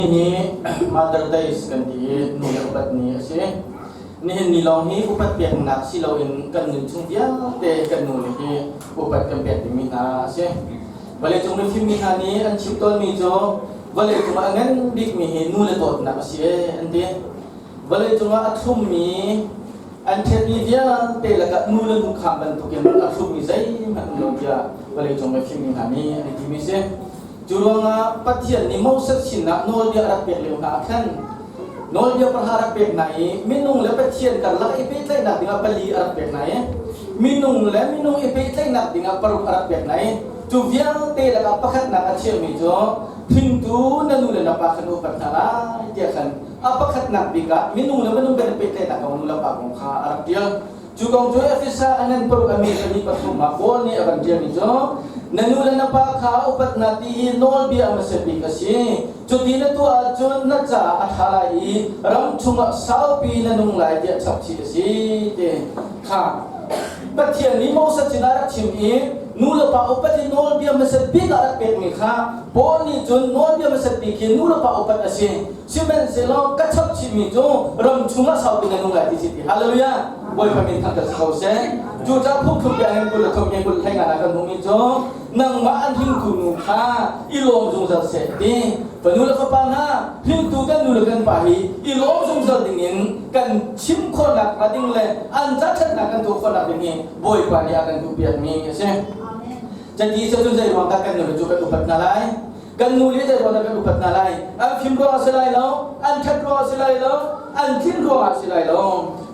Hi Mother Days kan ti i nu le upat ni a si. Nihin ni lawng hi upat peknak si loin kan nun chung vialte kan nu le hi upat kan pek dingmi hna a si. Vawleicung mifim mi hna nih an chim tawnmi cu vawleicung ah a ngan bikmi hi nu le dawtnak a si ee an ti. Vawleicung ah a thlummi an ṭhenmi vialte lakah nu le nu kham bantukin a thlummi zeihmanh um lo tiah vawleicung mifim mi hna nih an i timi si. Cu ruangah Pathian nih Moses sinah nawlbia a rak pek lio hna ah khan nawlbia pahra a rak pek hna i minung le Pathian karlak i pehtlaihnak dingah pali a rak pek hna i minung le minung i pehtlaihnak dingah paruk a rak pek hna i cu vialte lakah pakhatnak a chiahmi cu hringtu na nu le na pa khan upat hna lai tiah khan a pakhatnak bik ah minung le minung kan i pehtlaihnak kong nu le pa kong kha a rak ṭial. Cu kong cu Efesa a ngan paruk a mi pahnih pathum ah Paul nih a van ṭialmi cu na nu le na pa kha upatnak ti hi nawlbia hmasa bik a si. Cuti na tuah ahcun na caah a ṭha lai i ram chungah saupi na nung lai tiah chapchih a si ti kha Pathian nih Moses sinah a rak chim i nu le pa upat hi nawlbia hmasa bik ah a rak pekmi kha Paul nih cun nawlbia hmasa bik hi nu le pa upat a si. Sihmanhsehlaw ka chap chihmi cu ram chungah saupi na nung lai ti si ti. Hallelujah! Bawipa min thangṭhat si ko seh. Cucaah phungthluk bia hin 23 he 20 hlei nga kan hmuhmi cu nangmah an hringtu nu kha i lawm zungzal seh ti. Fanu le fapa hna, hringtu kan nu le kan pa hi i lawm zungzal dingin kan chim khawhnak hnga ding le an ca ṭhatnak kan tuah khawhnak ding hi Bawipa nih a kan duhpiakmi a si. Cati cun zei ruang dah kan nu le cu kan upat hna lai? Kan nu le zei ruangah kan upat hna lai? An fim ruangah si lai lo, an ṭhat ruangah si lai lo, an tlin ruangah si lai lo.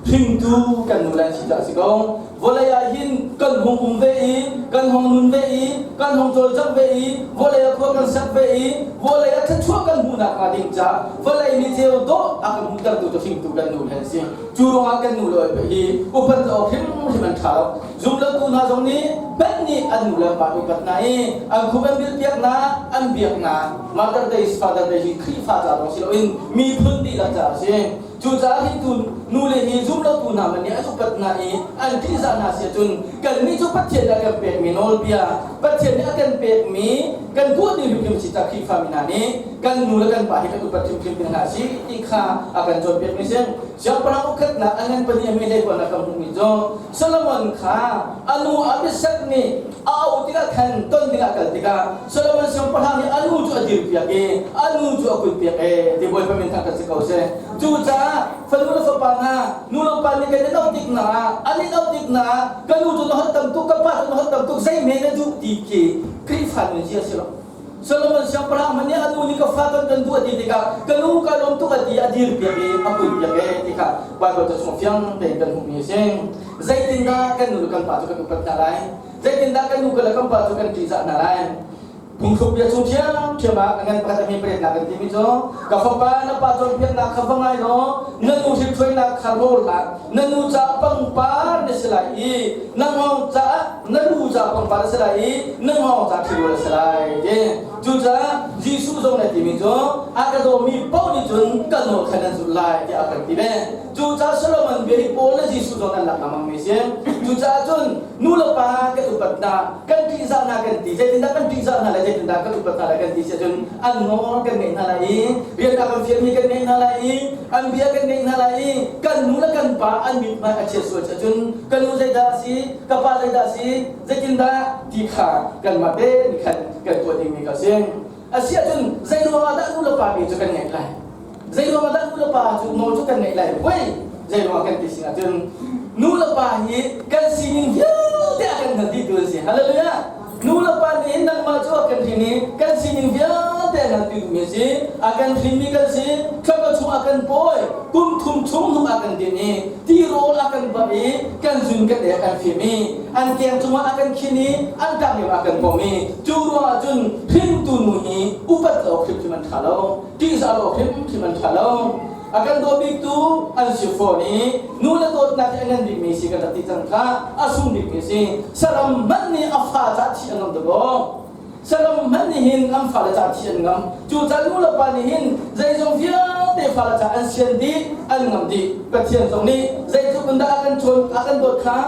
Hringtu kan nu le an si caah si ko. Vawlei ah hin kan hung um ve i, kan hung nun ve i, kan hung cawlcangh ve i, vawlei ah khua kan sak ve i, vawlei ah thluachuah kan hmuhnak hnga ding caah vawlei ni ceu dawh a kan hmuhtertu cu hringtu kan nu le an si. Cu ruangah kan nu le hi upat awk hrimhrim an ṭha lo. Zumlotu hna zong nih Ben nih an nu le pa an upat hna i an khuk an bilpiak hna, an biak hna. Mother Days, Father Day hi Khrihfa ca lawng si loin miphun dihlak ca a si. Cucaah hi tu nu le hi zumlotu hna man nih an upat hna i an ṭihzah hna si ahcun kannih cu Pathian nih a kan pekmi nawlbia, Pathian nih a kan pekmi kan tuah ding hrimhrim si ca Khrihfa mi hna nih kan nu le kan pa hi kan upat hrimhrim ding hna a si ti kha a kan cawnpiakmi si. Siangpahrang ukhatnak a ngan pahnih a mi hleikuan a kan hmuhmi cu Solomon kha a nu Abishag nih a auh tikah khan ton dingah a kal tikah Solomon siangpahrang nih a nu cu a dirpiak i a nu cu a kunpiak e ti Bawipa min thangṭhat si ko seh. Cucaah fanu le fapa hna nu le pa nih kan i auh tik hna ah an i auh tik hna ah ka nu cu na holh tam tuk ka pa cu na holh tam tuk zeihme na duh ti khi Khrihfa nun zia si lo. Solomon siangpahrang hmanh nih a nu nih ka fa kan kan duh a ti tikah ka nu ka lawm tuk a ti a dir piak i a kun piak e ti kha Bible ca chung fiang tein kan hmuhmi a si. Zeitindah kan nu le kan pa cu kan upat hna lai? Zeitindah kan nu le kan pa cu kan ṭihzah hna lai? Phungthluk bia chung ṭhiamṭhiam ah a ngan pakhat a hme pariatnak kan timi cu ka fapa na pa cawnpiaknak kha va ngai law na nu hrilhruainak kha rawl hlah na nu caah pangpar na si lai i na hngawng caah na lu caah pangpar a si lai i na hngawng caah thilrawl a si lai ti cucaah Jesuh zong nih a timi cu a ka dawmi paoh nih cun ka nawl kha nan zulh lai tiah a kan ti ve cucaah Solomon bia hi Paul le Jesuh zong an lak lengmang mi a si cucaah cun nu le pa kan upat hna kan ṭihzah hna kan ti zeitindah kan ṭihzah hna le zeitindah kan upat hna lai kan ti si ahcun an nawl kan ngaih hna lai i rian a kan fialmi kan ngaih hna lai i an bia kan ngaih hna lai i kan nu le kan pa an mithmai a chiat sual ahcun ka nu zeidah a si ka pa zeidah a si zeitindah ti kha kanmah te nih khan kan tuah dingmi ka si a si ahcun zei ruangah dah nu le pa bia cu kan ngaih lai zei ruangah dah nu le pa cu nawl cu kan ngaih lai voi zei ruangah kan ti sin ahcun nu le pa hi kan sining vialte a kan hngal dihtu an si hallelujah nu le pa nih nangmah cu a kan hrin i kan sining vialte a hngaltu mi a si a kan hrinmi kan si thla chung a kan pawi kum thum chung hnuk a kan din i tirawl a kan barh i kan zun kan ek an fim i an keng cungah a kan khin i an tang a kan pom i cu ruangah cun hringtu nu hi upat lo hrimhrim an ṭha lo ṭihzah lo hrimhrim an ṭha lo a kan daw biktu an si fawn i nu le dawtnak hi a ngan bikmi si kan rak ti cang kha a sung bikmi si saram hmanh nih a fa ca thi an ngam dakaw saram hmanh nih hin an fale ca thi an ngam cu ca nu le pa nih hin zeizong vialte nih fale ca an sian dih, an ngam dih. Pathian zong nih zeitluk in dah a kan chawn, a kan dawt kha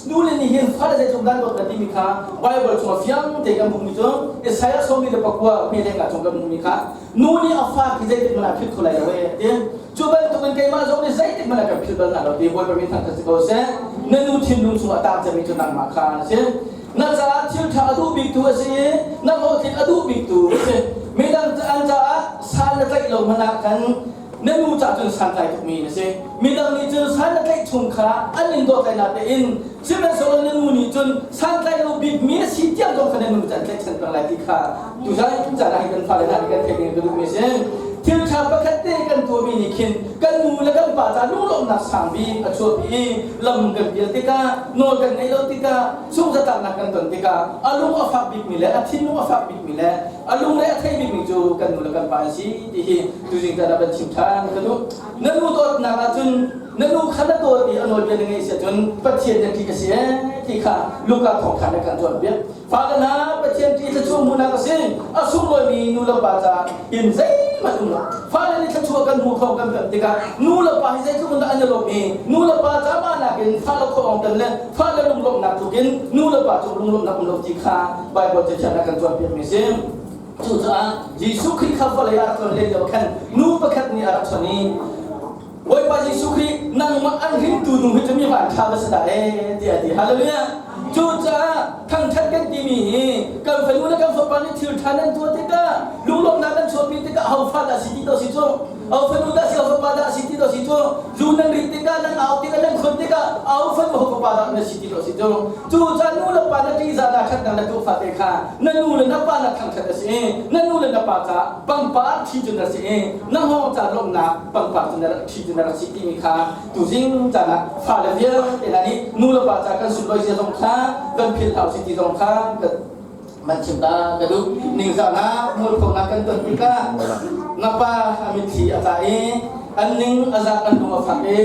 nule nih hin fale zeitluk dah an dawt timi kha Bible chungah fiang tein kan hmuhmi cu Isaiah 49 hme lengah chung kan hmuhmi kha nu nih a fa khi zeitik hmanh ah philh kho lai lo ee ti. Cu bantukin keimah zong nih zeitik hmanh ah kan philh bal hna lo ti Bawipa min thangṭhat si ko seh. Na nu thinlung chungah a taang cemmi cu nangmah kha na si. Na caah thil ṭha a duh biktu a si i na hlawhtlin a duh biktu a si. Midang an caah san na tlaih lo hmanh ah khan na nu cah cun santlai tukmi na si. Midang nih cun san na tlaih chung kha an in dawt lai natein sihmanhsehlaw na nu nih cun santlai lo bikmi na si tiang zong kha na nu cu an tlaihchan peng lai ti kha tuzan caan ah hin kan fale hna nih kan theih ding ka duhmi a si. Thil ṭha pakhat te kan tuahmi nih khin kan nu le kan pa ca lunglawmhnak sang bik a chuahpi i lam kan pial tikah nawl kan ngeih lo tikah sungzatlaknak kan ton tikah a lung a fak bikmi le a thinlung a fak bikmi le a lungre a thei bikmi cu kan nu le kan pa an si ti hi tuzing tan ah van chim ṭhan ka duh. Na nu dawtnak ahcun na nu kha na dawt i a nawlbia na ngeih si ahcun Pathian na ṭih a si ee ti kha Luka thawngṭha nih kan cawnpiak. Fale hna Pathian ṭih thluachuah hmuhnak a si. A sunglawimi nu le pa caah in zeihmanh um lo. Fale nih thluachuah kan hmu kho kan pemh tikah nu le pa hi zeitluk in dah an i lawmh i nu le pa ca mah nakin fale khuaawng tan le fale lunglawmhnak tluk in nu le pa cu lunglawmhnak um lo ti kha Baibal cathiang ah kan cawnpiakmi a si. Cucaah Jesuh Khrih kha vawlei ah a rak tlon len lio khan nu pakhat nih a rak chawnh i Bawipa Jesuh Khrih nangmah an hringtu nu hi cu mi van ṭha va si dah ee tiah a ti. Hallelujah! Cucaah thangṭhat kan timi hi kan fanu le kan fapa nih thil ṭha nan tuah tikah lunglawmhnak nan chuahpi tikah aho fa dah si ti to si cu aho fanu dah si aho fapa dah si ti to si cu zu nan rit tikah nan au tikah nan khon tikah aho fanu aho fapa dah na si ti to si cu Cucaah nu le pa na ṭihzah na ṭhatnak na tuah fate kha na nu le na pa na thangṭhat a si i na nu le na pa caah pangpar ṭhi cu na si i na hngawng ca lawmhnak pangpar cu na rak ṭhi cu na rak si timi kha tuzing caan ah fale vialte hna nih nu le pa ca kan sunlawi zia zong kha kan philh hau si ti zong kha kan man chim ta ka duh. Ningzahnak mualphonak kan ton tikah na pa a mitthli a tla i an ning a zak an lung a fak i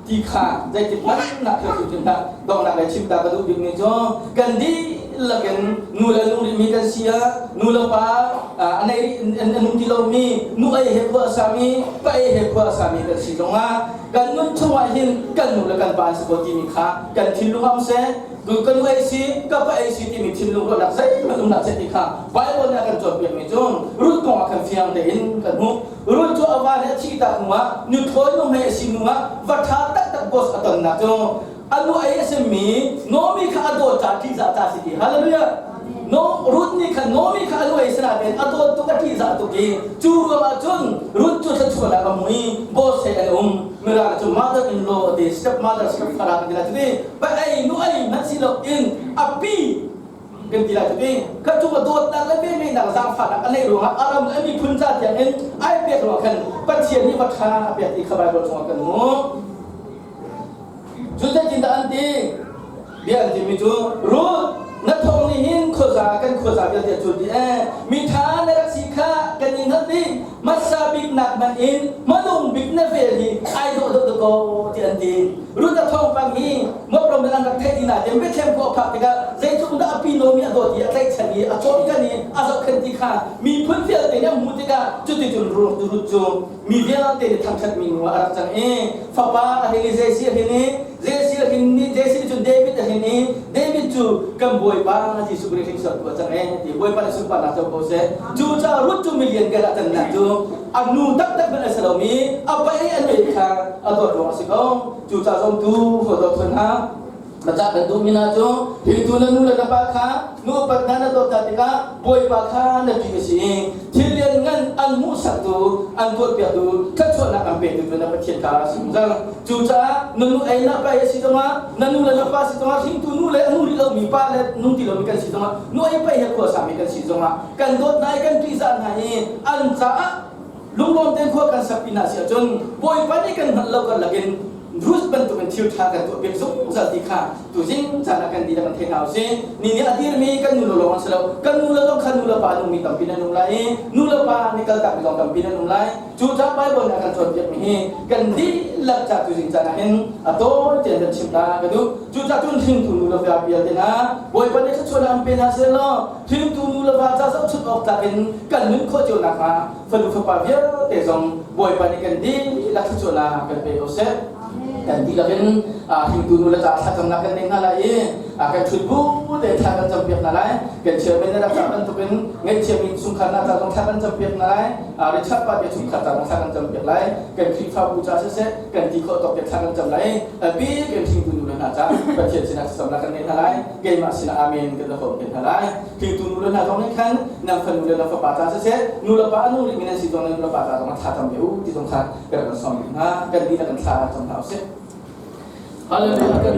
ti kha zeitik hmanh nak thil hrimhrim hlah. Donghnak lei chim ta ka duh bikmi cu kan dihlak in nu le nu rihmi kan si ah nu le pa a nei rih an nung ti lomi nu ei he khua a sami pa ei he khua a sami kan si zongah kan nun chungah hin kan nu le kan pa an si ko timi kha kan thinlung ah um seh. Ka nu ei si ka pa ei si timi thinlung ruahnak zeihmanh um hlah seh ti kha Bible nih a kan cawnpiakmi cu Ruth kong ah khan fiang tein kan hmuh. Ruth cu a va nih a thih tak hnuah nuthlawi nuhmei a si hnuah va ṭha taktak boss a tonnak cu a nu ei a simi Naomi kha a dawt ca ṭihzah ca si ti. Hallelujah! No, Ruth nih khan Naomi kha a nu ei sinain a dawt tuk a ṭihzah tuk i cu ruangah cun Ruth cu thluachuahnak a hmu i boss he an um. Mirang cu mother in law a ti, step mother, step father an ti lai cu ti. Pa ei nu ei hmanh si lo in a pi kan ti lai cu ti. Kha cu dawtnak le velngeihnak zaangfahnak a neih ruangah a ram le a miphun ca tiang in ai pek ruangah khan Pathian nih va ṭha a pek ti kha Bible chungah kan hmuh. Cu zeitindah an ti? Bia an timi cu Ruth na thawng nih hin khuaza kan khuaza vialte a cul dih ee mi ṭha na rak si kha kan in hngalh dih hmasa bik nak hmanh in hmanung bik na vel hi ai dawh deuh deuh ko ti an ti. Ruth a thawngpang hi Moab ram in an rak theih dih nain Bethlehem khua a phak tikah zeitluk dah a pi Naomi a dawt i a tlaihchan i a cawnkan i a zohkhenh ti kha miphun vialte nih an hmuh tikah cuticun Ruth cu mi vialte nih thangṭhatmi nu ah a rak cang i fapa a hrin i Jesse a hrin i Jesse a hrin i Jesse nih cun David a hrin i David cu kan Bawipa Jesuh Khrih hringsortu a cang e ti Bawipa nih sunparnak co ko seh. Cucaah Ruth cu milian gal a cannak cu a nu taktak hmanh a si lomi a pa i a nuei kha a dawt ruang a si ko. Cucaah zomtu dawt hna Macah kan duhmi hna cu hringtu na nu le na pa kha nu upat hna na dawt hna tikah Bawipa kha na ṭih a si i thil lianngan an hmuhsaktu an tuahpiaktu thluachuahnak an petu cu na Pathian kha a si zungzal. Cucaah na nu ei na pa ei a si zongah na nu le na pa si zongah hringtu nu le a nu rih lomi pa le nung ti lomi kan si zongah nu ei pa he khua sami kan si zongah kan dawt hna i kan ṭihzah hna i an caah lunglawm tein khua kan sak pin ah si ahcun Bawipa nih kan hngalh lo karlak in Ruth bantukin thil ṭha kan tuah piak zungzal ti kha tuzing caan ah kan dihlak kan thei hna usih. Ni nih a dirmi kan nu le lawng an si lo. Kan nu le zong kha nu le pa nungmi tampi nan um lai i nu le pa nih kaltak mi zong tampi nan um lai. Cucaah Baibal nih a kan cawnpiakmi hi kan dihlak ca tuzing caan ah hin a tawi tein kan chim ta ka duh. Cucaah cun hringtu nu le va vialte hna Bawipa nih thluachuahnak an pe hna seh law hringtu nu le va ca zohchunh awk tlak in kan nun khawh cio nakhnga fanu fapa vialte zong Bawipa nih kan dihlak thluachuahnak kan pe ko seh. Kan dihlak in hringtu nu le ca thlacamnak kan nei hna lai i kan ṭhut bu tein thla kan campiak hna lai. Kan chairman nih rak cah bantukin ngaihthiam in chungkhar hna ca zong thla kan campiak hna lai. Richard pa te chungkhar ca zong thla kan campiak lai. Kan Khrihfabu ca siseh kan ti khawh tawk te thla kan cam lai. Bi kan hringtu nu le hna ca Pathian sinah thlacamnak kan nei hna lai. Keimah sinah amen kan la hawm te hna lai. Hringtu nu le hna zong nih khan nang fanu le na fapa ca siseh nu le pa nu rih mi nan si zong nu le pa ca zong thla cam ve u ti zong kha kan rak sawm hna. Kan dihlak in thla cam hna usih. Hallelujah. Kan.